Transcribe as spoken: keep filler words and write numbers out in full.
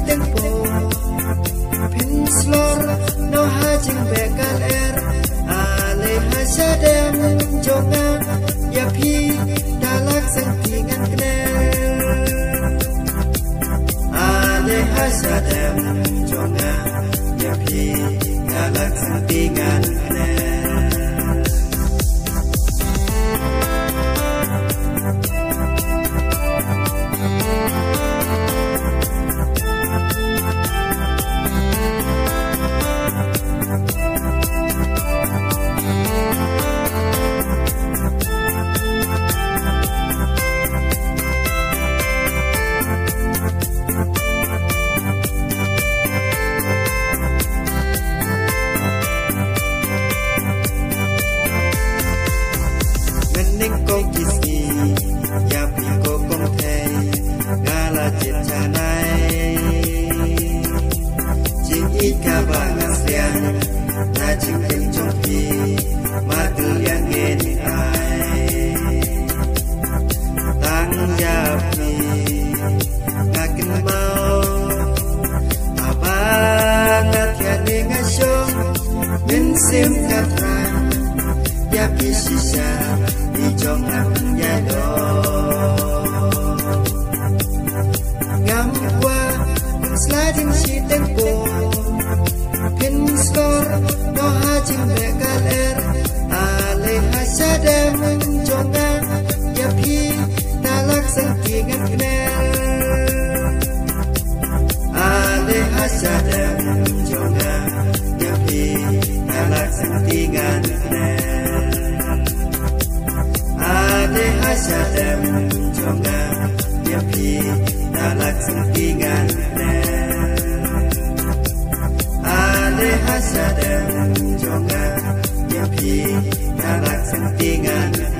Teng po phin slor noh ha jingbeh ka lyer. Ale ha shadem jong nga, ïa phi da lak sangti ngan kner. Ale ha shadem jong nga, ïa phi da lak sangti ngan kner. Mynnyngkong ki sngi ïa phi ko kong thei, nga la jied janai. Jingïeit kaba nga sliang na jingim jong phi, ma tu ïa ngin ai. Tang ïa phi nga kynmaw, haba nga thiah ne nga shong, mynsiem ka thrang ïa phi shisha, i jong nga pynïaid. Ngam kwah ban sla jingshiteng por, phin slor noh ha jingbeh ka lyer. Ale ha shadem jong nga, ïa phi da lak sangti ngan kner. Ale ha shadem jong nga, ïa phi da lak sangti ngan kner. Ale ha shadem jong nga, ïa phi da lak sangti ngan kner. Ale ha shadem jong nga, ïa phi da lak sangti ngan kner.